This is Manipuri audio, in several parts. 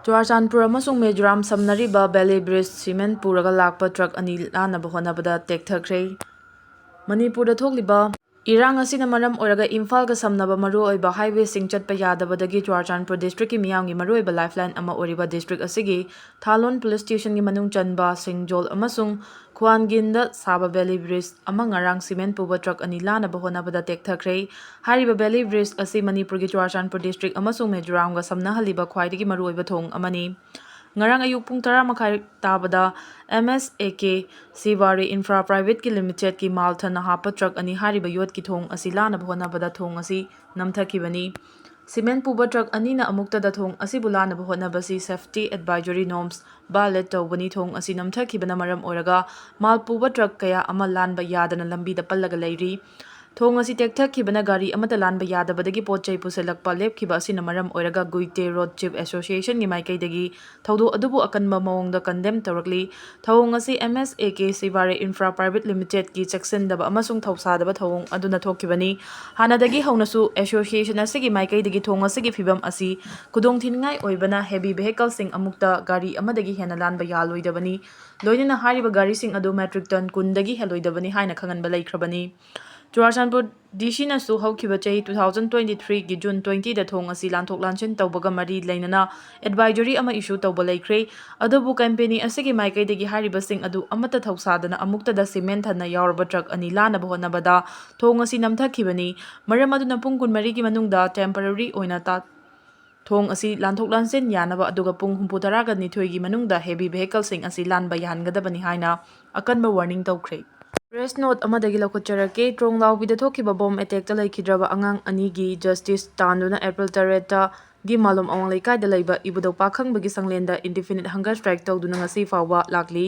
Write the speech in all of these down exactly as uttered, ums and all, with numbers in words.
ꯆꯨꯔꯥꯆꯥꯟꯄꯨꯔ ꯑꯃꯁꯨꯡ ꯃꯤꯖꯣꯔꯥꯝ ꯁꯝꯅꯔꯤꯕ ꯕꯦꯂꯤ ꯕ꯭ꯔꯤꯖ ꯁꯤꯃꯦꯟ ꯄꯨꯔꯒ ꯂꯥꯛꯄ ꯇ꯭ꯔꯛ ꯑꯅꯤ ꯂꯥꯟꯅꯕ ꯍꯣꯠꯅꯕꯗ ꯇꯦꯛꯊꯈ꯭ꯔꯦ꯫ ꯃꯅꯤꯄꯨꯔꯗ ꯊꯣꯛꯂꯤꯕ ꯏꯔꯥꯡ ꯑꯁꯤꯅ ꯃꯔꯝ ꯑꯣꯏꯔꯒ ꯏꯝꯐꯥꯜꯒ ꯁꯝꯅꯕ ꯃꯔꯨꯑꯣꯏꯕ ꯍꯥꯏꯋꯦꯁꯤꯡ ꯆꯠꯄ ꯌꯥꯗꯕꯗꯒꯤ ꯆꯨꯔꯥꯆꯥꯟꯄꯨꯔ ꯗꯤꯁꯇ꯭ꯔꯤꯛꯀꯤ ꯃꯤꯌꯥꯝꯒꯤ ꯃꯔꯨꯑꯣꯏꯕ ꯂꯥꯏꯐꯂꯥꯏꯟ ꯑꯃ ꯑꯣꯏꯔꯤꯕ ꯗꯤꯁꯇ꯭ꯔꯤꯛ ꯑꯁꯤꯒꯤ ꯊꯥꯂꯣꯟ ꯄꯨꯂꯤꯁ ꯁ꯭ꯇꯦꯁꯟꯒꯤ ꯃꯅꯨꯡ ꯆꯟꯕ ꯁꯤꯡꯖꯣꯜ ꯑꯃꯁꯨꯡ ꯈ꯭ꯋꯥꯟꯒꯤꯟꯗ ꯁꯥꯕ ꯕꯦꯂꯤ ꯕ꯭ꯔꯤꯖ ꯑꯃ ꯉꯔꯥꯡ ꯁꯤꯃꯦꯟ ꯄꯨꯕ ꯇ꯭ꯔꯛ ꯑꯅꯤ ꯂꯥꯟꯅꯕ ꯍꯣꯠꯅꯕꯗ ꯇꯦꯛꯊꯈ꯭ꯔꯦ꯫ ꯍꯥꯏꯔꯤꯕ ꯕꯦꯂꯤ ꯕ꯭ꯔꯤꯖ ꯑꯁꯤ ꯃꯅꯤꯄꯨꯔꯒꯤ ꯆꯨꯔꯥꯆꯥꯟꯄꯨꯔ ꯗꯤꯁꯇ꯭ꯔꯤꯛ ꯑꯃꯁꯨꯡ ꯃꯤꯖꯣꯔꯥꯝꯒ ꯁꯝꯅꯍꯜꯂꯤꯕ ꯈ꯭ꯋꯥꯏꯗꯒꯤ ꯃꯔꯨꯑꯣꯏꯕ ꯊꯣꯡ ꯑꯃꯅꯤ꯫ ꯉꯔꯥꯡ ꯑꯌꯨꯛ ꯄꯨꯡ ꯇꯔꯥ ꯃꯈꯥꯏ ꯇꯥꯕꯗ ꯑꯦꯝ ꯑꯦꯁ ꯑꯦ ꯀꯦ ꯁꯤꯋꯥꯔꯤ ꯏꯟꯐ꯭ꯔꯥ ꯄ꯭ꯔꯥꯏꯚꯦꯠꯀꯤ ꯂꯤꯃꯤꯇꯦꯗꯀꯤ ꯃꯥꯜ ꯊꯟꯅ ꯍꯥꯞꯄ ꯇ꯭ꯔꯛ ꯑꯅꯤ ꯍꯥꯏꯔꯤꯕ ꯌꯣꯠꯀꯤ ꯊꯣꯡ ꯑꯁꯤ ꯂꯥꯟꯅꯕ ꯍꯣꯠꯅꯕꯗ ꯊꯣꯡ ꯑꯁꯤ ꯅꯝꯊꯈꯤꯕꯅꯤ꯫ ꯁꯤꯃꯦꯟ ꯄꯨꯕ ꯇ꯭ꯔꯛ ꯑꯅꯤꯅ ꯑꯃꯨꯛꯇꯗ ꯊꯣꯡ ꯑꯁꯤꯕꯨ ꯂꯥꯟꯅꯕ ꯍꯣꯠꯅꯕꯁꯤ safety advisory norms violate ꯇꯧꯕꯅꯤ꯫ ꯊꯣꯡ ꯑꯁꯤ ꯅꯝꯊꯈꯤꯕꯅ ꯃꯔꯝ ꯑꯣꯏꯔꯒ ꯃꯥꯜ ꯄꯨꯕ ꯇ꯭ꯔꯛ ꯀꯌꯥ ꯑꯃ ꯂꯥꯟꯕ ꯌꯥꯗꯅ ꯂꯝꯕꯤꯗ ꯄꯜꯂꯒ ꯂꯩꯔꯤ꯫ ꯊꯣꯡ ꯑꯁꯤ ꯇꯦꯛꯊꯈꯤꯕꯅ ꯒꯥꯔꯤ ꯑꯃꯠꯇ ꯂꯥꯟꯕ ꯌꯥꯗꯕꯗꯒꯤ ꯄꯣꯠ ꯆꯩ ꯄꯨꯁꯤꯜꯂꯛꯄ ꯂꯦꯞꯈꯤꯕ ꯑꯁꯤꯅ ꯃꯔꯝ ꯑꯣꯏꯔꯒ ꯒꯨꯏꯇꯦ ꯔꯣꯗ ꯆꯤꯐ ꯑꯦꯁꯣꯁꯤꯌꯦꯁꯟꯒꯤ ꯃꯥꯏꯀꯩꯗꯒꯤ ꯊꯧꯗꯣꯛ ꯑꯗꯨꯕꯨ ꯑꯀꯟꯕ ꯃꯑꯣꯡꯗ ꯀꯟꯗꯦꯝ ꯇꯧꯔꯛꯂꯤ꯫ ꯊꯧꯑꯣꯡ ꯑꯁꯤ ꯑꯦꯝ ꯑꯦꯁ ꯑꯦ ꯀꯦ ꯁꯤꯋꯥꯔꯤ ꯏꯟꯐ꯭ꯔꯥ ꯄ꯭ꯔꯥꯏꯚꯦꯠ ꯂꯤꯃꯤꯇꯦꯗꯀꯤ ꯆꯦꯛꯁꯤꯟꯗꯕ ꯑꯃꯁꯨꯡ ꯊꯧꯁꯥꯗꯕ ꯊꯧꯑꯣꯡ ꯑꯗꯨꯅ ꯊꯣꯛꯈꯤꯕꯅꯤ꯫ ꯍꯥꯟꯅꯗꯒꯤ ꯍꯧꯅꯁꯨ ꯑꯦꯁꯣꯁꯤꯌꯦꯁꯟ ꯑꯁꯤꯒꯤ ꯃꯥꯏꯀꯩꯗꯒꯤ ꯊꯣꯡ ꯑꯁꯤꯒꯤ ꯐꯤꯕꯝ ꯑꯁꯤ ꯈꯨꯗꯣꯡꯊꯤꯅꯤꯡꯉꯥꯏ ꯑꯣꯏꯕꯅ heavy vehicleꯁꯤꯡ ꯑꯃꯨꯛꯇ ꯒꯥꯔꯤ ꯑꯃꯗꯒꯤ ꯍꯦꯟꯅ ꯂꯥꯟꯕ ꯌꯥꯂꯣꯏꯗꯕꯅꯤ꯫ ꯂꯣꯏꯅꯅ ꯍꯥꯏꯔꯤꯕ ꯒꯥꯔꯤꯁꯤꯡ ꯑꯗꯨ metric ton ꯀꯨꯟꯗꯒꯤ ꯍꯦꯜꯂꯣꯏꯗꯕꯅꯤ ꯍꯥꯏꯅ ꯈꯪꯍꯟꯕ ꯂꯩꯈ꯭ꯔꯕꯅꯤ꯫ ꯆꯨꯔꯥꯆꯥꯟꯄꯨꯔ ꯗꯤ ꯁꯤꯅꯁꯨ ꯍꯧꯈꯤꯕ ꯆꯍꯤ two thousand twenty threeꯒꯤ June twentyꯗ ꯊꯣꯡ ꯑꯁꯤ ꯂꯥꯟꯊꯣꯛ ꯂꯥꯟꯁꯤꯟ ꯇꯧꯕꯒ ꯃꯔꯤ ꯂꯩꯅꯅ advisory ꯑꯃ issue ꯇꯧꯕ ꯂꯩꯈ꯭ꯔꯦ꯫ ꯑꯗꯨꯕꯨ ꯀꯝꯄꯦꯅꯤ ꯑꯁꯤꯒꯤ ꯃꯥꯏꯀꯩꯗꯒꯤ ꯍꯥꯏꯔꯤꯕꯁꯤꯡ ꯑꯗꯨ ꯑꯃꯠꯇ ꯊꯧꯁꯥꯗꯅ ꯑꯃꯨꯛꯇꯗ ꯁꯤꯃꯦꯟ ꯊꯟꯅ ꯌꯥꯎꯔꯕ ꯇ꯭ꯔꯛ ꯑꯅꯤ ꯂꯥꯟꯅꯕ ꯍꯣꯠꯅꯕꯗ ꯊꯣꯡ ꯑꯁꯤ ꯅꯝꯊꯈꯤꯕꯅꯤ꯫ ꯃꯔꯝ ꯑꯗꯨꯅ ꯄꯨꯡ ꯀꯨꯟꯃꯔꯤꯒꯤ ꯃꯅꯨꯡꯗ temporary ꯑꯣꯏꯅ ꯊꯣꯡ ꯑꯁꯤ ꯂꯥꯟꯊꯣꯛ ꯂꯥꯟꯁꯤꯟ ꯌꯥꯅꯕ ꯑꯗꯨꯒ ꯄꯨꯡ ꯍꯨꯝꯐꯨꯇꯔꯥꯒ ꯅꯤꯊꯣꯏꯒꯤ ꯃꯅꯨꯡꯗ heavy vehicleꯁꯤꯡ ꯑꯁꯤ ꯂꯥꯟꯕ ꯌꯥꯍꯟꯒꯗꯕꯅꯤ ꯍꯥꯏꯅ ꯑꯀꯟꯕ warning ꯇꯧꯈ꯭ꯔꯦ꯫ Press note ꯑꯃꯗꯒꯤ ꯂꯧꯈꯠꯆꯔꯛꯀꯦ꯫ ꯇ꯭ꯔꯣꯡꯂꯥꯎꯕꯤꯗ ꯊꯣꯛꯈꯤꯕ bomb attackꯇ ꯂꯩꯈꯤꯗ꯭ꯔꯕ ꯑꯉꯥꯡ ꯑꯅꯤꯒꯤ justice ꯇꯥꯟꯗꯨꯅ April ꯇꯔꯦꯠꯇ ꯗꯤ ꯃꯥꯂꯣꯝ ꯑꯋꯥꯡ ꯂꯩꯀꯥꯏꯗ ꯂꯩꯕ ꯏꯕꯨꯙꯧ ꯄꯥꯈꯪꯕꯒꯤ ꯁꯪꯂꯦꯟꯗ indefinite hunger strike ꯇꯧꯗꯨꯅ ꯉꯁꯤ ꯐꯥꯎꯕ ꯂꯥꯛꯂꯤ꯫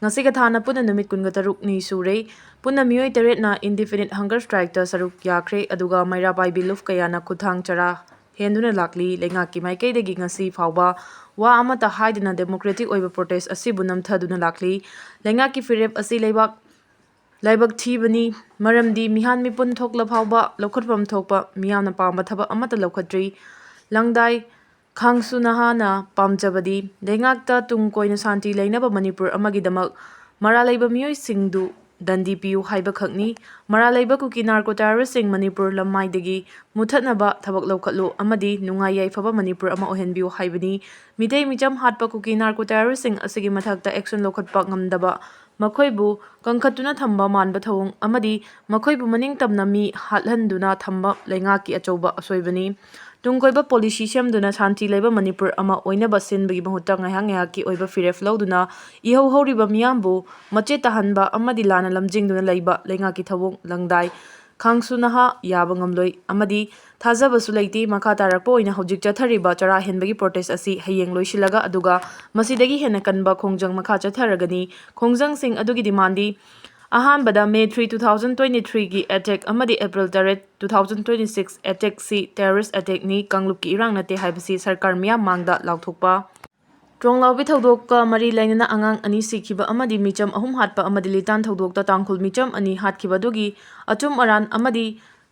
ꯉꯁꯤꯒ ꯊꯥꯅ ꯄꯨꯟꯅ ꯅꯨꯃꯤꯠ ꯀꯨꯟꯒ ꯇꯔꯨꯛꯅꯤ ꯁꯨꯔꯦ꯫ ꯄꯨꯟꯅ ꯃꯤꯑꯣꯏ ꯇꯔꯦꯠꯅ indefinite hunger strikeꯇ ꯁꯔꯨꯛ ꯌꯥꯈ꯭ꯔꯦ꯫ ꯑꯗꯨꯒ ꯃꯩꯔꯥ ꯄꯥꯏꯕꯤ ꯂꯨꯞ ꯀꯌꯥꯅ ꯈꯨꯠꯊꯥꯡ ꯆꯔꯥ ꯍꯦꯟꯗꯨꯅ ꯂꯥꯛꯂꯤ꯫ ꯂꯩꯉꯥꯛꯀꯤ ꯃꯥꯏꯀꯩꯗꯒꯤ ꯉꯁꯤ ꯐꯥꯎꯕ ꯋꯥ ꯑꯃꯠꯇ ꯍꯥꯏꯗꯅ democratic ꯑꯣꯏꯕ protest ꯑꯁꯤꯕꯨ ꯅꯝꯊꯗꯨꯅ ꯂꯥꯛꯂꯤ꯫ ꯂꯩꯉꯥꯛꯀꯤ ꯐꯤꯔꯦꯞ ꯑꯁꯤ ꯂꯩꯕꯥꯛ ꯂꯥꯏꯕꯛ ꯊꯤꯕꯅꯤ, ꯃꯔꯝꯗꯤ ꯃꯤꯍꯥꯟ ꯃꯤꯄꯨꯟ ꯊꯣꯛꯂ ꯐꯥꯎꯕ ꯂꯧꯈꯠꯐꯝ ꯊꯣꯛꯄ ꯃꯤꯌꯥꯝꯅ ꯄꯥꯝꯕ ꯊꯕꯛ ꯑꯃꯠꯇ ꯂꯧꯈꯠꯇ꯭ꯔꯤ꯫ ꯂꯪꯗꯥꯏ ꯈꯥꯡꯁꯨ ꯅꯍꯥꯅ ꯄꯥꯝꯖꯕꯗꯤ ꯂꯩꯉꯥꯛꯇ ꯇꯨꯡ ꯀꯣꯏꯅ ꯁꯥꯟꯇꯤ ꯂꯩꯅꯕ ꯃꯅꯤꯄꯨꯔ ꯑꯃꯒꯤꯗꯃꯛ ꯃꯔꯥꯜ ꯂꯩꯕ ꯃꯤꯑꯣꯏꯁꯤꯡꯗꯨ ꯗꯟꯗꯤ ꯄꯤꯌꯨ ꯍꯥꯏꯕꯈꯛꯅꯤ꯫ ꯃꯔꯥꯜ ꯂꯩꯕ ꯀꯨꯀꯤ ꯅꯥꯔꯀꯣ ꯇꯦꯔꯣꯔꯤꯁꯁꯤꯡ ꯃꯅꯤꯄꯨꯔ ꯂꯝꯃꯥꯏꯗꯒꯤ ꯃꯨꯊꯠꯅꯕ ꯊꯕꯛ ꯂꯧꯈꯠꯂꯨ ꯑꯃꯗꯤ ꯅꯨꯡꯉꯥꯏ ꯌꯥꯏꯐꯕ ꯃꯅꯤꯄꯨꯔ ꯑꯃ ꯑꯣꯏꯍꯟꯕꯤꯌꯨ ꯍꯥꯏꯕꯅꯤ꯫ ꯃꯤꯇꯩ ꯃꯤꯆꯝ ꯍꯥꯠꯄ ꯀꯨꯀꯤ ꯅꯥꯔꯀꯣ ꯇꯦꯔꯣꯔꯤꯁꯁꯤꯡ ꯑꯁꯤꯒꯤ ꯃꯊꯛꯇ action ꯂꯧꯈꯠꯄ ꯉꯝꯗꯕ, ꯃꯈꯣꯏꯕꯨ ꯀꯟꯈꯠꯇꯨꯅ ꯊꯝꯕ ꯃꯥꯟꯕ ꯊꯧꯑꯣꯡ ꯑꯃꯗꯤ ꯃꯈꯣꯏꯕꯨ ꯃꯅꯤꯡ ꯇꯝꯅ ꯃꯤ ꯍꯥꯠꯍꯟꯗꯨꯅ ꯊꯝꯕ ꯂꯩꯉꯥꯛꯀꯤ ꯑꯆꯧꯕ ꯑꯁꯣꯏꯕꯅꯤ꯫ ꯇꯨꯡ ꯀꯣꯏꯕ policy ꯁꯦꯝꯗꯨꯅ ꯁꯥꯟꯇꯤ ꯂꯩꯕ ꯃꯅꯤꯄꯨꯔ ꯑꯃ ꯑꯣꯏꯅꯕ ꯁꯤꯟꯕꯒꯤ ꯃꯍꯨꯠꯇ ꯉꯥꯏꯍꯥꯛ ꯉꯥꯏꯍꯥꯛꯀꯤ ꯑꯣꯏꯕ ꯐꯤꯔꯦꯞ ꯂꯧꯗꯨꯅ ꯏꯍꯧ ꯍꯧꯔꯤꯕ ꯃꯤꯌꯥꯝꯕꯨ ꯃꯆꯦꯠ ꯇꯥꯍꯟꯕ ꯑꯃꯗꯤ ꯂꯥꯟꯅ ꯂꯝꯖꯤꯡꯗꯨꯅ ꯂꯩꯕ ꯂꯩꯉꯥꯛꯀꯤ ꯊꯧꯑꯣꯡ ꯂꯪꯗꯥꯏ ꯈꯥꯡꯁꯨ ꯅꯍꯥ ꯌꯥꯕ ꯉꯝꯂꯣꯏ ꯑꯃꯗꯤ ꯊꯥꯖꯕꯁꯨ ꯂꯩꯇꯦ꯫ ꯃꯈꯥ ꯇꯥꯔꯛꯄ ꯑꯣꯏꯅ ꯍꯧꯖꯤꯛ ꯆꯠꯊꯔꯤꯕ ꯆꯔꯥ ꯍꯦꯟꯕꯒꯤ protest ꯑꯁꯤ ꯍꯌꯦꯡ ꯂꯣꯏꯁꯤꯜꯂꯒ ꯑꯗꯨꯒ ꯃꯁꯤꯗꯒꯤ ꯍꯦꯟꯅ ꯀꯟꯕ ꯈꯣꯡꯖꯪ ꯃꯈꯥ ꯆꯠꯊꯔꯒꯅꯤ꯫ ꯈꯣꯡꯖꯪꯁꯤꯡ ꯑꯗꯨꯒꯤ demandꯗꯤ ꯑꯍꯥꯟꯕꯗ May three, two thousand twenty threeꯒꯤ attack ꯑꯃꯗꯤ April ꯇꯔꯦꯠ, two thousand twenty six attackꯁꯤ terrorist attackꯅꯤ, ꯀꯥꯡꯂꯨꯞꯀꯤ ꯏꯔꯥꯡ ꯅꯠꯇꯦ ꯍꯥꯏꯕꯁꯤ ꯁꯔꯀꯥꯔ ꯃꯤꯌꯥꯝ ꯃꯥꯡꯗ ꯂꯥꯎꯊꯣꯛꯄ꯫ ꯇ꯭ꯔꯣꯡꯂꯥꯎꯕꯤ ꯊꯧꯗꯣꯛꯀ ꯃꯔꯤ ꯂꯩꯅꯅ ꯑꯉꯥꯡ ꯑꯅꯤ ꯁꯤꯈꯤꯕ ꯑꯃꯗꯤ ꯃꯤꯆꯝ ꯑꯍꯨꯝ ꯍꯥꯠꯄ ꯑꯃꯗꯤ ꯂꯤꯇꯥꯟ ꯊꯧꯗꯣꯛꯇ ꯇꯥꯡꯈꯨꯜ ꯃꯤꯆꯝ ꯑꯅꯤ ꯍꯥꯠꯈꯤꯕ ꯑꯗꯨꯒꯤ ꯑꯆꯨꯝ ꯑꯔꯥꯟ ꯑꯃꯗꯤ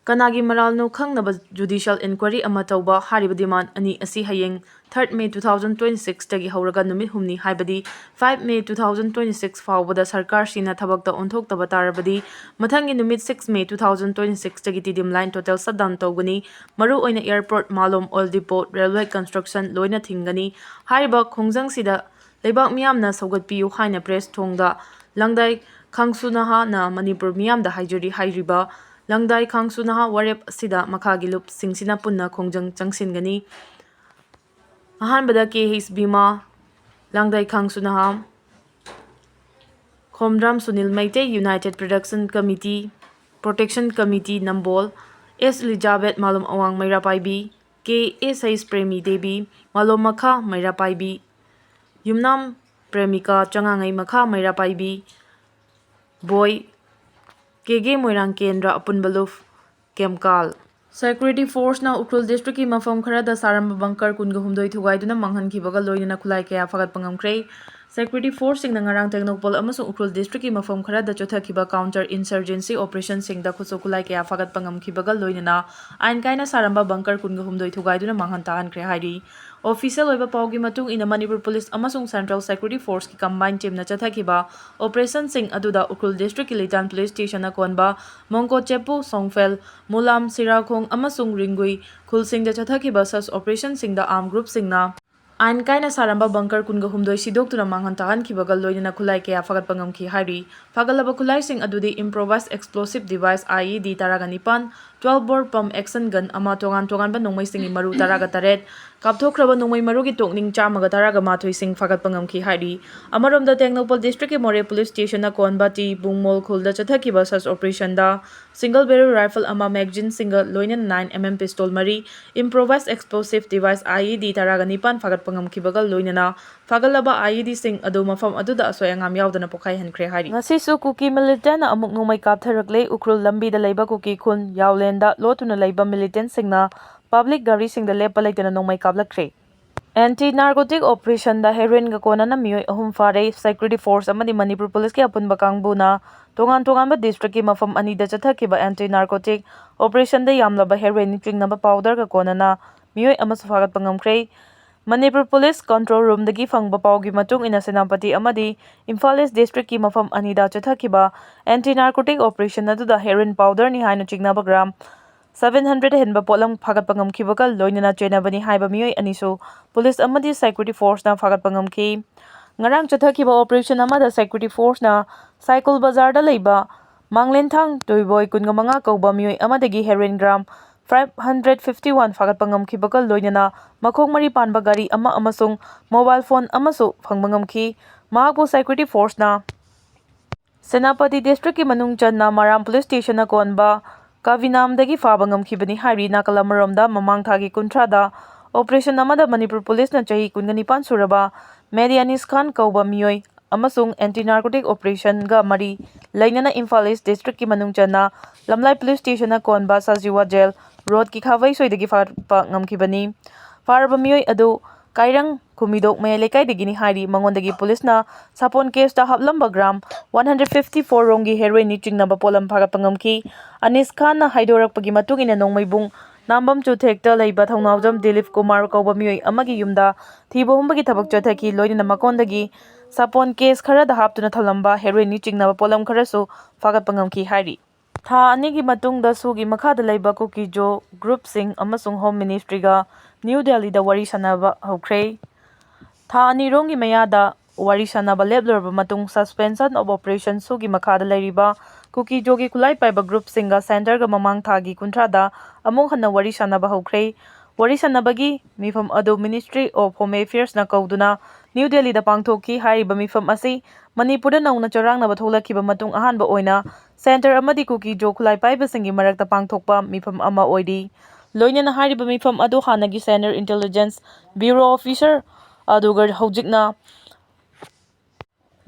ꯀꯅꯥꯒꯤ ꯃꯔꯥꯜꯅꯣ ꯈꯪꯅꯕ judicial inquiry ꯑꯃ ꯇꯧꯕ ꯍꯥꯏꯔꯤꯕ demand ꯑꯅꯤ ꯑꯁꯤ ꯍꯌꯦꯡ third May two thousand twenty sixꯇꯒꯤ ꯍꯧꯔꯒ ꯅꯨꯃꯤꯠ ꯍꯨꯝꯅꯤ, ꯍꯥꯏꯕꯗꯤ five May two thousand twenty six ꯐꯥꯎꯕꯗ ꯁꯔꯀꯥꯔꯁꯤꯅ ꯊꯕꯛꯇ ꯑꯣꯟꯊꯣꯛꯇꯕ ꯇꯥꯔꯕꯗꯤ ꯃꯊꯪꯒꯤ ꯅꯨꯃꯤꯠ six May two thousand twenty sixꯇꯒꯤ Tiddim line total shutdown ꯇꯧꯒꯅꯤ꯫ ꯃꯔꯨꯑꯣꯏꯅ airport, ꯃꯥꯂꯣꯝ oil depot, railway construction ꯂꯣꯏꯅ ꯊꯤꯡꯒꯅꯤ꯫ ꯍꯥꯏꯔꯤꯕ ꯈꯣꯡꯖꯪꯁꯤꯗ ꯂꯩꯕꯥꯛ ꯃꯤꯌꯥꯝꯅ ꯁꯧꯒꯠꯄꯤꯌꯨ ꯍꯥꯏꯅ press ꯊꯣꯡꯗ ꯂꯪꯗꯥꯏ ꯈꯥꯡꯁꯨ ꯅꯍꯥꯅ ꯃꯅꯤꯄꯨꯔ ꯃꯤꯌꯥꯝꯗ ꯍꯥꯏꯖꯔꯤ꯫ ꯍꯥꯏꯔꯤꯕ ꯂꯪꯗꯥꯏ ꯈꯥꯡꯁꯨ ꯅꯍꯥ ꯋꯥꯔꯦꯞ ꯑꯁꯤꯗ ꯃꯈꯥꯒꯤ ꯂꯨꯞꯁꯤꯡꯁꯤꯅ ꯄꯨꯟꯅ ꯈꯣꯡꯖꯪ ꯆꯪꯁꯤꯟꯒꯅꯤ꯫ ꯑꯍꯥꯟꯕꯗ K H ꯕꯤꯃꯥ, ꯂꯪꯗꯥꯏ ꯈꯥꯡꯁꯨ ꯅꯍꯥ, Khomdram Sunil Meitei, United Production Committee, Protection Committee ꯅꯝꯕꯣꯜ, S Elizabeth ꯃꯥꯂꯣꯝ ꯑꯋꯥꯡ ꯃꯩꯔꯥ ꯄꯥꯏꯕꯤ, K S H Premi Devi ꯃꯥꯂꯣꯝ ꯃꯈꯥ ꯃꯩꯔꯥ ꯄꯥꯏꯕꯤ, ꯌꯨꯝꯅꯥꯝ ꯄ꯭ꯔꯦꯃꯤꯀꯥ ꯆꯉꯥꯉꯩ ꯃꯈꯥ ꯃꯩꯔꯥ ꯄꯥꯏꯕꯤ, ꯕꯣꯏ, K K ꯃꯣꯏꯔꯥꯡ ꯀꯦꯟꯗ꯭ꯔ ꯑꯄꯨꯟꯕ ꯂꯨꯞ, ꯀꯦꯝꯀꯥꯜ꯫ Security forceꯅ ꯎꯈ꯭ꯔꯨꯜ districtꯀꯤ ꯃꯐꯝ ꯈꯔꯗ ꯁꯥꯔꯝꯕ bunker ꯀꯨꯟꯒ ꯍꯨꯝꯗꯣꯏ ꯊꯨꯒꯥꯏꯗꯨꯅ ꯃꯥꯡꯍꯟꯈꯤꯕꯒ ꯂꯣꯏꯅꯅ ꯈꯨꯠꯂꯥꯏ ꯀꯌꯥ ꯐꯥꯒꯠꯄ ꯉꯝꯈ꯭ꯔꯦ꯫ Security forceꯁꯤꯡꯅ ꯉꯔꯥꯡ ꯇꯦꯡꯅꯧꯄꯜ ꯑꯃꯁꯨꯡ ꯎꯈ꯭ꯔꯨꯜ districtꯀꯤ ꯃꯐꯝ ꯈꯔꯗ ꯆꯠꯊꯈꯤꯕ counter insurgency operationꯁꯤꯡꯗ ꯈꯨꯠꯁꯨ ꯈꯨꯠꯂꯥꯏ ꯀꯌꯥ ꯐꯥꯒꯠꯄ ꯉꯝꯈꯤꯕꯒ ꯂꯣꯏꯅꯅ ꯑꯥꯏꯟ ꯀꯥꯏꯅ ꯁꯥꯔꯝꯕ bunker ꯀꯨꯟꯒ ꯍꯨꯝꯗꯣꯏ ꯊꯨꯒꯥꯏꯗꯨꯅ ꯃꯥꯡꯍꯟ ꯇꯥꯍꯟꯈ꯭ꯔꯦ ꯍꯥꯏꯔꯤ꯫ Official ꯑꯣꯏꯕ ꯄꯥꯎꯒꯤ ꯃꯇꯨꯡ ꯏꯟꯅ, ꯃꯅꯤꯄꯨꯔ ꯄꯨꯂꯤꯁ ꯑꯃꯁꯨꯡ Central Security Forceꯀꯤ combined teamꯅ ꯆꯠꯊꯈꯤꯕ operationꯁꯤꯡ ꯑꯗꯨꯗ ꯎꯈ꯭ꯔꯨꯜ districtꯀꯤ ꯂꯤꯇꯥꯟ police stationꯅ ꯀꯣꯟꯕ ꯃꯣꯡꯀꯣꯠꯆꯦꯄꯨ, ꯁꯣꯡꯐꯦꯜ, ꯃꯨꯂꯥꯝ, ꯁꯤꯔꯥꯈꯣꯡ ꯑꯃꯁꯨꯡ ꯔꯤꯡꯒꯨꯏ ꯈꯨꯜꯁꯤꯡꯗ ꯆꯠꯊꯈꯤꯕ search operationꯁꯤꯡꯗ armed groupꯁꯤꯡꯅ ꯑꯥꯏꯟ ꯀꯥꯏꯅ ꯁꯥꯔꯝꯕ bunker ꯀꯨꯟꯒ ꯍꯨꯝꯗꯣꯏ ꯁꯤꯗꯣꯛꯇꯨꯅ ꯃꯥꯡꯍꯟ ꯇꯥꯛꯍꯟꯈꯤꯕꯒ ꯂꯣꯏꯅꯅ ꯈꯨꯠꯂꯥꯏ ꯀꯌꯥ ꯐꯥꯒꯠꯄ ꯉꯝꯈꯤ ꯍꯥꯏꯔꯤ꯫ ꯐꯥꯒꯠꯂꯕ ꯈꯨꯠꯂꯥꯏꯁꯤꯡ ꯑꯗꯨꯗꯤ improvised explosive device, IED, ꯇꯔꯥꯒ ꯅꯤꯄꯥꯟ, twelve bore pump action gun ꯑꯃ, ꯇꯣꯉꯥꯟ ꯇꯣꯉꯥꯟꯕ ꯅꯣꯡꯃꯩꯁꯤꯡꯒꯤ ꯃꯔꯨ ꯇꯔꯥꯒ ꯇꯔꯦꯠ, ꯀꯥꯞꯊꯣꯛꯈ꯭ꯔꯕ ꯅꯣꯡꯃꯩ ꯃꯔꯨꯒꯤ ꯇꯣꯛꯅꯤꯡ ꯆꯥꯝꯃꯒ ꯇꯔꯥꯒ ꯃꯥꯊꯣꯏꯁꯤꯡ ꯐꯥꯒꯠꯄ ꯉꯝꯈꯤ ꯍꯥꯏꯔꯤ꯫ ꯑꯃꯔꯣꯝꯗ, ꯇꯦꯡꯅꯧꯄꯜ districtꯀꯤ ꯃꯣꯔꯦ police stationꯅ ꯀꯣꯟꯕ ꯇꯤ ꯕꯨꯡꯃꯣꯜ ꯈꯨꯜꯗ ꯆꯠꯊꯈꯤꯕ search operationꯗ single barrel rifle ꯑꯃ, magazineꯁꯤꯡꯒ ꯂꯣꯏꯅꯅ nine MM pistol ꯃꯔꯤ, improvised explosive device, IED, ꯇꯔꯥꯒ ꯅꯤꯄꯥꯟ ꯐꯥꯒꯠꯄ ꯉꯝꯈꯤꯕꯒ ꯂꯣꯏꯅꯅ ꯐꯥꯒꯠꯂꯕ IEDꯁꯤꯡ ꯑꯗꯨ ꯃꯐꯝ ꯑꯗꯨꯗ ꯑꯁꯣꯏ ꯑꯉꯥꯝ ꯌꯥꯎꯗꯅ ꯄꯣꯈꯥꯏꯍꯟꯈ꯭ꯔꯦ ꯍꯥꯏꯔꯤ꯫ ꯉꯁꯤꯁꯨ ꯀꯨꯀꯤ militantꯅ ꯑꯃꯨꯛ ꯅꯣꯡꯃꯩ ꯀꯥꯞꯊꯔꯛꯂꯦ꯫ ꯎꯈ꯭ꯔꯨꯜ ꯂꯝꯕꯤꯗ ꯂꯩꯕ ꯀꯨꯀꯤ ꯈꯨꯟ ꯌꯥꯎꯂꯦꯟꯗ ꯂꯣꯠꯇꯨꯅ ꯂꯩꯕ militantꯁꯤꯡꯅ public ꯒꯥꯔꯤꯁꯤꯡꯗ ꯂꯦꯞꯄ ꯂꯩꯇꯅ ꯅꯣꯡꯃꯩ ꯀꯥꯞꯂꯛꯈ꯭ꯔꯦ꯫ Anti narcotic operationꯗ heroinꯒ ꯀꯣꯟꯅꯅ ꯃꯤꯑꯣꯏ ꯑꯍꯨꯝ ꯐꯥꯔꯦ꯫ Security Force ꯑꯃꯗꯤ ꯃꯅꯤꯄꯨꯔ ꯄꯨꯂꯤꯁꯀꯤ ꯑꯄꯨꯟꯕ ꯀꯥꯡꯕꯨꯅ ꯇꯣꯉꯥꯟ ꯇꯣꯉꯥꯟꯕ districtꯀꯤ ꯃꯐꯝ ꯑꯅꯤꯗ ꯆꯠꯊꯈꯤꯕ anti narcotic operationꯗ ꯌꯥꯝꯂꯕ heroin ꯆꯤꯡꯅꯕ powderꯒ ꯀꯣꯟꯅꯅ ꯃꯤꯑꯣꯏ ꯑꯃꯁꯨ ꯐꯥꯒꯠꯄ ꯉꯝꯈ꯭ꯔꯦ꯫ ꯃꯅꯤꯄꯨꯔ ꯄꯨꯂꯤꯁ control roomꯗꯒꯤ ꯐꯪꯕ ꯄꯥꯎꯒꯤ ꯃꯇꯨꯡ ꯏꯟꯅ, ꯁꯦꯅꯥꯄꯇꯤ ꯑꯃꯗꯤ ꯏꯝꯐꯥꯜ East districtꯀꯤ ꯃꯐꯝ ꯑꯅꯤꯗ ꯆꯠꯊꯈꯤꯕ anti narcotic operation ꯑꯗꯨꯗ heroin powderꯅꯤ ꯍꯥꯏꯅ ꯆꯤꯡꯅꯕ gram seven hundred ꯍꯦꯟꯕ ꯄꯣꯠꯂꯝ ꯐꯥꯒꯠꯄ ꯉꯝꯈꯤꯕꯒ ꯂꯣꯏꯅꯅ ꯆꯦꯟꯅꯕꯅꯤ ꯍꯥꯏꯕ ꯃꯤꯑꯣꯏ ꯑꯅꯤꯁꯨ ꯄꯨꯂꯤꯁ ꯑꯃꯗꯤ security forceꯅ ꯐꯥꯒꯠꯄ ꯉꯝꯈꯤ꯫ ꯉꯔꯥꯡ ꯆꯠꯊꯈꯤꯕ operation ꯑꯃꯗ security forceꯅ ꯁꯥꯏꯀꯨꯜ ꯕꯖꯥꯔꯗ ꯂꯩꯕ ꯃꯥꯡꯂꯦꯟꯊꯥꯡ ꯇꯣꯏꯕꯣꯏ, ꯀꯨꯟꯃꯉꯥ ꯀꯧꯕ ꯃꯤꯑꯣꯏ ꯑꯃꯗꯒꯤ heroin gram five hundred fifty one ꯐꯥꯒꯠꯄ ꯉꯝꯈꯤꯕꯒ ꯂꯣꯏꯅꯅ ꯃꯈꯣꯡ ꯃꯔꯤ ꯄꯥꯟꯕ ꯒꯥꯔꯤ ꯑꯃ ꯑꯃꯁꯨꯡ mobile phone ꯑꯃꯁꯨ ꯐꯪꯕ ꯉꯝꯈꯤ꯫ ꯃꯍꯥꯛꯄꯨ security forceꯅ ꯁꯦꯅꯥꯄꯇꯤ districtꯀꯤ ꯃꯅꯨꯡ ꯆꯟꯅ ꯃꯔꯥꯝ police stationꯅ ꯀꯣꯟꯕ ꯀꯥꯕꯤꯅꯥꯝꯗꯒꯤ ꯐꯥꯕ ꯉꯝꯈꯤꯕꯅꯤ ꯍꯥꯏꯔꯤ꯫ ꯅꯥꯀꯜ ꯑꯃꯔꯣꯝꯗ, ꯃꯃꯥꯡ ꯊꯥꯒꯤ ꯀꯨꯟꯊ꯭ꯔꯥꯗ operation ꯑꯃꯗ ꯃꯅꯤꯄꯨꯔ ꯄꯨꯂꯤꯁꯅ ꯆꯍꯤ ꯀꯨꯟꯒ ꯅꯤꯄꯥꯟ ꯁꯨꯔꯕ ꯃꯦꯗꯤꯌꯥꯅꯤꯁ ꯈꯥꯟ ꯀꯧꯕ ꯃꯤꯑꯣꯏ ꯑꯃꯁꯨꯡ anti narcotic operationꯒ ꯃꯔꯤ ꯂꯩꯅꯅ ꯏꯝꯐꯥꯜ East districtꯀꯤ ꯃꯅꯨꯡ ꯆꯟꯅ ꯂꯝꯂꯥꯏ police stationꯅ ꯀꯣꯟꯕ ꯁꯖꯤꯋꯥ jail roadꯀꯤ ꯈꯥꯕꯩꯁꯣꯏꯗꯒꯤ ꯐꯥꯕ ꯉꯝꯈꯤꯕꯅꯤ꯫ ꯐꯥꯔꯕ ꯃꯤꯑꯣꯏ ꯑꯗꯨ ꯀꯥꯏꯔꯪ ꯈꯨꯃꯤꯗꯣꯛ ꯃꯌꯥꯏ ꯂꯩꯀꯥꯏꯗꯒꯤꯅꯤ ꯍꯥꯏꯔꯤ꯫ ꯃꯉꯣꯟꯗꯒꯤ ꯄꯨꯂꯤꯁꯅ ꯁꯥꯄꯣꯟ caseꯇ ꯍꯥꯞꯂꯝꯕ gram one hundred fifty four ꯔꯣꯝꯒꯤ heroinꯅꯤ ꯆꯤꯡꯅꯕ ꯄꯣꯠꯂꯝ ꯐꯥꯒꯠꯄ ꯉꯝꯈꯤ꯫ ꯑꯅꯤꯁ ꯈꯥꯟꯅ ꯍꯥꯏꯗꯣꯔꯛꯄꯒꯤ ꯃꯇꯨꯡ ꯏꯟꯅ, ꯅꯣꯡꯃꯩꯕꯨꯡ ꯅꯥꯝꯕꯝ ꯆꯨꯊꯦꯛꯇ ꯂꯩꯕ ꯊꯧꯅꯥꯎꯖꯝ ꯗꯤꯂꯤꯞ ꯀꯨꯃꯥꯔ ꯀꯧꯕ ꯃꯤꯑꯣꯏ ꯑꯃꯒꯤ ꯌꯨꯝꯗ ꯊꯤꯕ ꯍꯨꯝꯕꯒꯤ ꯊꯕꯛ ꯆꯠꯊꯈꯤ꯫ ꯂꯣꯏꯅꯅ ꯃꯀꯣꯟꯗꯒꯤ ꯁꯥꯄꯣꯟ ꯀꯦꯁ ꯈꯔꯗ ꯍꯥꯞꯇꯨꯅ ꯊꯝꯂꯝꯕ ꯍꯦꯔꯣꯏꯟꯅꯤ ꯆꯤꯡꯅꯕ ꯄꯣꯠꯂꯝ ꯈꯔꯁꯨ ꯐꯥꯒꯠꯄ ꯉꯝꯈꯤ ꯍꯥꯏꯔꯤ꯫ ꯊꯥ ꯑꯅꯤꯒꯤ ꯃꯇꯨꯡꯗ ꯁꯨꯒꯤ ꯃꯈꯥꯗ ꯂꯩꯕ ꯀꯨꯀꯤꯖꯣ ꯒ꯭ꯔꯨꯞꯁꯤꯡ ꯑꯃꯁꯨꯡ ꯍꯣꯝ ꯃꯤꯅꯤꯁꯇ꯭ꯔꯤꯒ ꯅ꯭ꯌꯨ ꯗꯦꯜꯂꯤꯗ ꯋꯥꯔꯤ ꯁꯥꯟꯅꯕ ꯍꯧꯈ꯭ꯔꯦ꯫ ꯊꯥ ꯑꯅꯤꯔꯣꯝꯒꯤ ꯃꯌꯥꯗ ꯋꯥꯔꯤ ꯁꯥꯟꯅꯕ ꯂꯦꯞꯂꯨꯔꯕ ꯃꯇꯨꯡ, Suspension of Operation ꯁꯨꯒꯤ ꯃꯈꯥꯗ ꯂꯩꯔꯤꯕ ꯀꯨꯀꯤꯖꯣꯒꯤ ꯈꯨꯠꯂꯥꯏ ꯄꯥꯏꯕ ꯒ꯭ꯔꯨꯞꯁꯤꯡꯒ ꯁꯦꯟꯇꯔꯒ ꯃꯃꯥꯡ ꯊꯥꯒꯤ ꯀꯨꯟꯊ꯭ꯔꯥꯗ ꯑꯃꯨꯛ ꯍꯟꯅ ꯋꯥꯔꯤ ꯁꯥꯟꯅꯕ ꯍꯧꯈ꯭ꯔꯦ꯫ ꯋꯥꯔꯤ ꯁꯥꯟꯅꯕꯒꯤ ꯃꯤꯐꯝ ꯑꯗꯨ Ministry of Home Affairsꯅ ꯀꯧꯗꯨꯅ ꯅ꯭ꯌꯨ ꯗꯦꯜꯂꯤꯗ ꯄꯥꯡꯊꯣꯛꯈꯤ꯫ ꯍꯥꯏꯔꯤꯕ ꯃꯤꯐꯝ ꯑꯁꯤ ꯃꯅꯤꯄꯨꯔꯗ ꯅꯧꯅ ꯆꯔꯥꯡꯅꯕ ꯊꯣꯛꯂꯛꯈꯤꯕ ꯃꯇꯨꯡ ꯑꯍꯥꯟꯕ ꯑꯣꯏꯅ ꯁꯦꯟꯇꯔ ꯑꯃꯗꯤ ꯀꯨꯀꯤꯖꯣ ꯈꯨꯠꯂꯥꯏ ꯄꯥꯏꯕꯁꯤꯡꯒꯤ ꯃꯔꯛꯇ ꯄꯥꯡꯊꯣꯛꯄ ꯃꯤꯐꯝ ꯑꯃ ꯑꯣꯏꯔꯤ꯫ ꯂꯣꯏꯅꯅ ꯍꯥꯏꯔꯤꯕ ꯃꯤꯐꯝ ꯑꯗꯨ ꯍꯥꯟꯅꯒꯤ Central Intelligence Bureau officer ꯑꯗꯨꯒ ꯍꯧꯖꯤꯛꯅ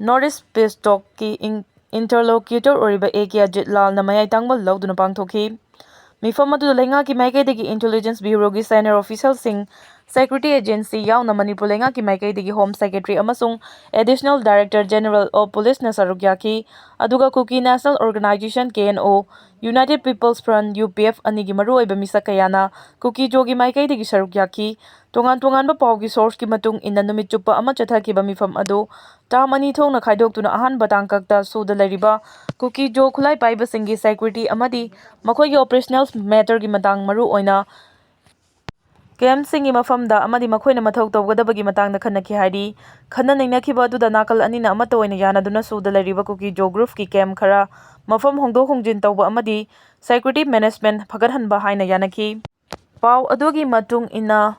North East Peace Talkꯀꯤ ꯏꯟ-, interlocutor ꯑꯣꯏꯔꯤꯕ ꯑꯦ ꯀꯦ ꯑꯖꯤꯠ ꯂꯥꯜꯅ ꯃꯌꯥꯏ ꯇꯪꯕ ꯂꯧꯗꯨꯅ ꯄꯥꯡꯊꯣꯛꯈꯤ꯫ ꯃꯤꯐꯝ ꯑꯗꯨꯗ ꯂꯩꯉꯥꯛꯀꯤ ꯃꯥꯏꯀꯩꯗꯒꯤ Intelligence Bureauꯒꯤ senior officialꯁꯤꯡ, security agency ꯌꯥꯎꯅ ꯃꯅꯤꯄꯨꯔ ꯂꯩꯉꯥꯛꯀꯤ ꯃꯥꯏꯀꯩꯗꯒꯤ Home Secretary ꯑꯃꯁꯨꯡ Additional Director General of Policeꯅ ꯁꯔꯨꯛ ꯌꯥꯈꯤ꯫ ꯑꯗꯨꯒ Kuki National Organisation, K N O, United People's Front, U P F ꯑꯅꯤꯒꯤ ꯃꯔꯨꯑꯣꯏꯕ ꯃꯤꯁꯛ ꯀꯌꯥꯅ ꯀꯨꯀꯤꯖꯣꯒꯤ ꯃꯥꯏꯀꯩꯗꯒꯤ ꯁꯔꯨꯛ ꯌꯥꯈꯤ꯫ ꯇꯣꯉꯥꯟ ꯇꯣꯉꯥꯟꯕ ꯄꯥꯎꯒꯤ sourceꯀꯤ ꯃꯇꯨꯡ ꯏꯟꯅ, ꯅꯨꯃꯤꯠ ꯆꯨꯞꯄ ꯑꯃ ꯆꯠꯊꯈꯤꯕ ꯃꯤꯐꯝ ꯑꯗꯨ term ꯑꯅꯤ ꯊꯣꯛꯅ ꯈꯥꯏꯗꯣꯛꯇꯨꯅ ꯑꯍꯥꯟꯕ ꯇꯥꯡꯀꯛꯇ ꯁꯨꯗ ꯂꯩꯔꯤꯕ ꯀꯨꯀꯤꯖꯣ ꯈꯨꯠꯂꯥꯏ ꯄꯥꯏꯕꯁꯤꯡꯒꯤ security ꯑꯃꯗꯤ ꯃꯈꯣꯏꯒꯤ operational matterꯒꯤ ꯃꯇꯥꯡ, ꯃꯔꯨ ꯑꯣꯏꯅ campꯁꯤꯡꯒꯤ ꯃꯐꯝꯗ ꯑꯃꯗꯤ ꯃꯈꯣꯏꯅ ꯃꯊꯧ ꯇꯧꯒꯗꯕꯒꯤ ꯃꯇꯥꯡꯗ ꯈꯟꯅꯈꯤ ꯍꯥꯏꯔꯤ꯫ ꯈꯟꯅ ꯅꯩꯅꯈꯤꯕ ꯑꯗꯨꯗ ꯅꯥꯀꯜ ꯑꯅꯤꯅ ꯑꯃꯠꯇ ꯑꯣꯏꯅ ꯌꯥꯅꯗꯨꯅ ꯁꯨꯗ ꯂꯩꯔꯤꯕ ꯀꯨꯀꯤꯖꯣ groupꯀꯤ camp ꯈꯔ ꯃꯐꯝ ꯍꯣꯡꯗꯣꯛ ꯍꯣꯡꯖꯤꯟ ꯇꯧꯕ ꯑꯃꯗꯤ security management ꯐꯒꯠꯍꯟꯕ ꯍꯥꯏꯅ ꯌꯥꯅꯈꯤ꯫ ꯄꯥꯎ ꯑꯗꯨꯒꯤ ꯃꯇꯨꯡ ꯏꯟꯅ,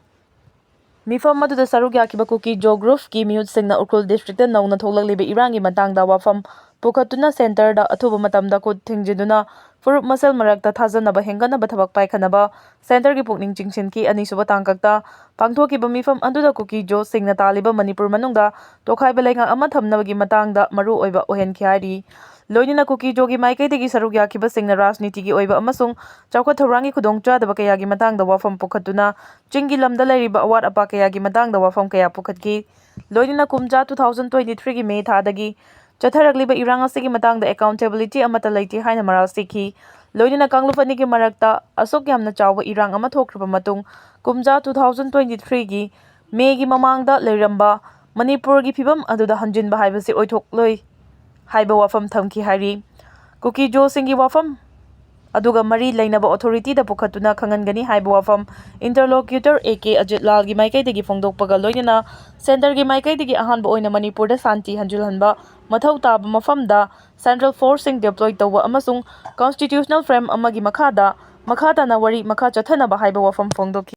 ꯃꯤꯐꯝ ꯑꯗꯨꯗ ꯁꯔꯨꯛ ꯌꯥꯈꯤꯕ ꯀꯨꯀꯤꯖꯣ groupꯀꯤ ꯃꯤꯍꯨꯠꯁꯤꯡꯅ ꯎꯈ꯭ꯔꯨꯜ districtꯇ ꯅꯧꯅ ꯊꯣꯛꯂꯛꯂꯤꯕ ꯏꯔꯥꯡꯒꯤ ꯃꯇꯥꯡꯗ ꯋꯥꯐꯝ ꯄꯨꯈꯠꯇꯨꯅ centreꯗ ꯑꯊꯨꯕ ꯃꯇꯝꯗ ꯈꯨꯠ ꯊꯤꯡꯖꯤꯟꯗꯨꯅ ꯐꯨꯔꯨꯞ ꯃꯁꯦꯜ ꯃꯔꯛꯇ ꯊꯥꯖꯅꯕ ꯍꯦꯟꯒꯠꯅꯕ ꯊꯕꯛ ꯄꯥꯏꯈꯠꯅꯕ centreꯒꯤ ꯄꯨꯛꯅꯤꯡ ꯆꯤꯡꯁꯤꯟꯈꯤ꯫ ꯑꯅꯤꯁꯨꯕ ꯇꯥꯡꯀꯛꯇ ꯄꯥꯡꯊꯣꯛꯈꯤꯕ ꯃꯤꯐꯝ ꯑꯗꯨꯗ ꯀꯨꯀꯤꯖꯣꯁꯤꯡꯅ ꯇꯥꯜꯂꯤꯕ ꯃꯅꯤꯄꯨꯔ ꯃꯅꯨꯡꯗ ꯇꯣꯈꯥꯏꯕ ꯂꯩꯉꯥꯛ ꯑꯃ ꯊꯝꯅꯕꯒꯤ ꯃꯇꯥꯡꯗ ꯃꯔꯨ ꯑꯣꯏꯕ ꯑꯣꯏꯍꯟꯈꯤ ꯍꯥꯏꯔꯤ꯫ ꯂꯣꯏꯅꯅ ꯀꯨꯀꯤꯖꯣꯒꯤ ꯃꯥꯏꯀꯩꯗꯒꯤ ꯁꯔꯨꯛ ꯌꯥꯈꯤꯕꯁꯤꯡꯅ ꯔꯥꯖꯅꯤꯇꯤꯒꯤ ꯑꯣꯏꯕ ꯑꯃꯁꯨꯡ ꯆꯥꯎꯈꯠ ꯊꯧꯔꯥꯡꯒꯤ ꯈꯨꯗꯣꯡꯆꯥꯗꯕ ꯀꯌꯥꯒꯤ ꯃꯇꯥꯡꯗ ꯋꯥꯐꯝ ꯄꯨꯈꯠꯇꯨꯅ ꯆꯤꯡꯒꯤ ꯂꯝꯗ ꯂꯩꯔꯤꯕ ꯑꯋꯥꯠ ꯑꯄꯥ ꯀꯌꯥꯒꯤ ꯃꯇꯥꯡꯗ ꯋꯥꯐꯝ ꯀꯌꯥ ꯄꯨꯈꯠꯈꯤ꯫ ꯂꯣꯏꯅꯅ ꯀꯨꯝꯖꯥ two thousand twenty threeꯒꯤ May ꯊꯥꯗꯒꯤ ꯆꯠꯊꯔꯛꯂꯤꯕ ꯏꯔꯥꯡ ꯑꯁꯤꯒꯤ ꯃꯇꯥꯡꯗ accountability ꯑꯃꯠꯇ ꯂꯩꯇꯦ ꯍꯥꯏꯅ ꯃꯔꯥꯜ ꯁꯤꯈꯤ꯫ ꯂꯣꯏꯅꯅ ꯀꯥꯡꯂꯨꯞ ꯑꯅꯤꯒꯤ ꯃꯔꯛꯇ ꯑꯁꯨꯛ ꯌꯥꯝꯅ ꯆꯥꯎꯕ ꯏꯔꯥꯡ ꯑꯃ ꯊꯣꯛꯈ꯭ꯔꯕ ꯃꯇꯨꯡ, ꯀꯨꯝꯖꯥ two thousand twenty three ꯒꯤ ꯃꯦꯒꯤ ꯃꯃꯥꯡꯗ ꯂꯩꯔꯝꯕ ꯃꯅꯤꯄꯨꯔꯒꯤ ꯐꯤꯕꯝ ꯑꯗꯨꯗ ꯍꯟꯖꯤꯟꯕ ꯍꯥꯏꯕꯁꯤ ꯑꯣꯏꯊꯣꯛꯂꯣꯏ ꯍꯥꯏꯕ ꯋꯥꯐꯝ ꯊꯝꯈꯤ ꯍꯥꯏꯔꯤ꯫ ꯀꯨꯀꯤ ꯖꯣꯁꯤꯡꯒꯤ ꯋꯥꯐꯝ ꯑꯗꯨꯒ ꯃꯔꯤ ꯂꯩꯅꯕ ꯑꯣꯊꯣꯔꯤꯇꯤꯗ ꯄꯨꯈꯠꯇꯨꯅ ꯈꯪꯍꯟꯒꯅꯤ ꯍꯥꯏꯕ ꯋꯥꯐꯝ interlocutor A K ꯑꯖꯤꯠ ꯂꯥꯜꯒꯤ ꯃꯥꯏꯀꯩꯗꯒꯤ ꯐꯣꯡꯗꯣꯛꯄꯒ ꯂꯣꯏꯅꯅ ꯁꯦꯟꯇꯔꯒꯤ ꯃꯥꯏꯀꯩꯗꯒꯤ ꯑꯍꯥꯟꯕ ꯑꯣꯏꯅ ꯃꯅꯤꯄꯨꯔꯗ ꯁꯥꯟꯇꯤ ꯍꯟꯖꯤꯜꯍꯟꯕ ꯃꯊꯧ ꯇꯥꯕ ꯃꯐꯝꯗ central force ꯁꯤꯡ deploy ꯇꯧꯕ ꯑꯃꯁꯨꯡ constitutional frame ꯑꯃꯒꯤ ꯃꯈꯥꯗ ꯃꯈꯥ ꯇꯥꯅ ꯋꯥꯔꯤ ꯃꯈꯥ ꯆꯠꯊꯅꯕ ꯍꯥꯏꯕ ꯋꯥꯐꯝ ꯐꯣꯡꯗꯣꯛꯈꯤ꯫